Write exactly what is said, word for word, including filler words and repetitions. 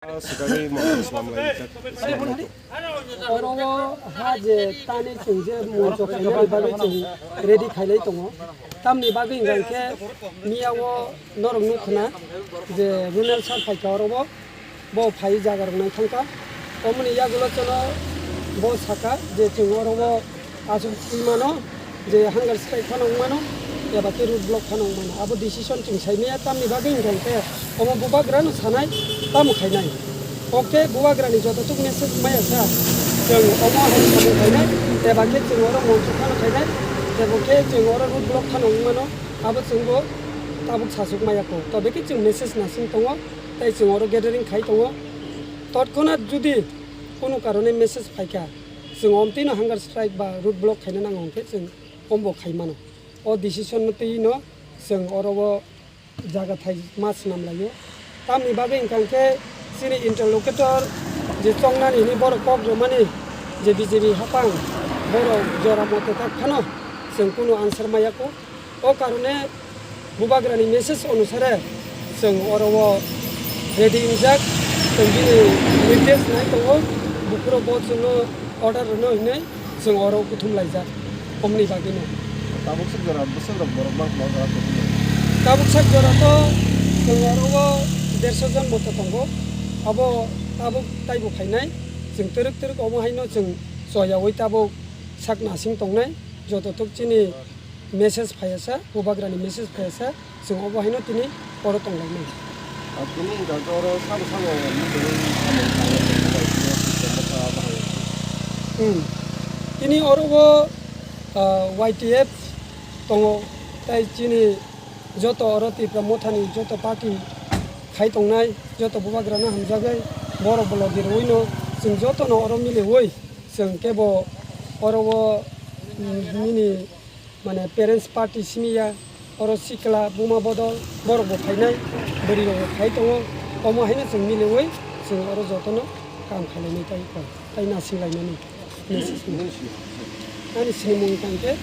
Swkagwi mokol swnamlai jak. Oro o ha je tani chwng je moncho khainani bagwi chwng ready khailai tongo. Tamni bagwi hwnkha khe miya o norok nukho na je Runel sir phaikha oro o, bo phai jaga rok nai thangkha. Omoni yagulo chwngno bo sakha je chwng oro o aswk twi mano je hunger strike phano wng mano, eba khe road block phano wng mano. Abo decision chwng sai maya, tamni bagwi hwnkha khe omo bubagrano sanai, tamo khainai. Oke, bubagrani joto tuk message maya sa, chwng omo hai samung khainai, eba khe chwng oro moncho phano khainai, ebo khe chwng oro road block phano wng mano, abo chwngbo tabuk sasuk maya kho. Tobe khe chwng message nasing tongo, tei chwng oro gathering khai tongo. Totkhonat judi kunu karone message phaikha, chwng omtwino hunger strike ba road block khaina nango hwnkhe chwng ombo khai mano. O decision no twi no chwng oro o jaga thai ma swnam laio. Tamni bagwi hwnkha khe chini interlocutor je chongnani hwnwi borok kok rwmani je B J P hapang, borok jora mote tak phano chwng kunu answer maya kho. O karone bubagrani message onusare chwng oro o ready wngjak, chwng bini nirdesh nai tongo, buphuru bo chwngno order rwno hinwi chwng oro kuthum laijak, omoni bagwino. Tabuk sak jora bwswk rok borok ma ma jora kuthum? Tabuk sak jora to chwng oro o derso jon moto tongo, abo tabuk taibo phainai, chwng twrwk twrwk omo haino chwng choyaui tabuk sak nasing tongnai, joto tok chini message phaiya sa, bubagrani message phaiya sa, chwng obo haino tini oro tonglaimani. Aboni hwnkha khe oro sabo sabo muchungwi samung tangwi tongmani bai tini motha bahai. Hmm. Tini oro o, ah, Y T F tongo, tei chini joto oro Tipra mothani joto party khai tongnai, joto bubagrano hamjagwi borok bo logi rwino chwng jotono oro miliwi chwng kebo oro o, mm, nini mane parents party simi ya, oro sikla buma bodol borok bo phainai, bwrwi rok bo phai tongo, omo haino chwng miliwi chwng oro jotono kam khainani tai kok tai nasing lainani message no. Ani sinimung tangkhe.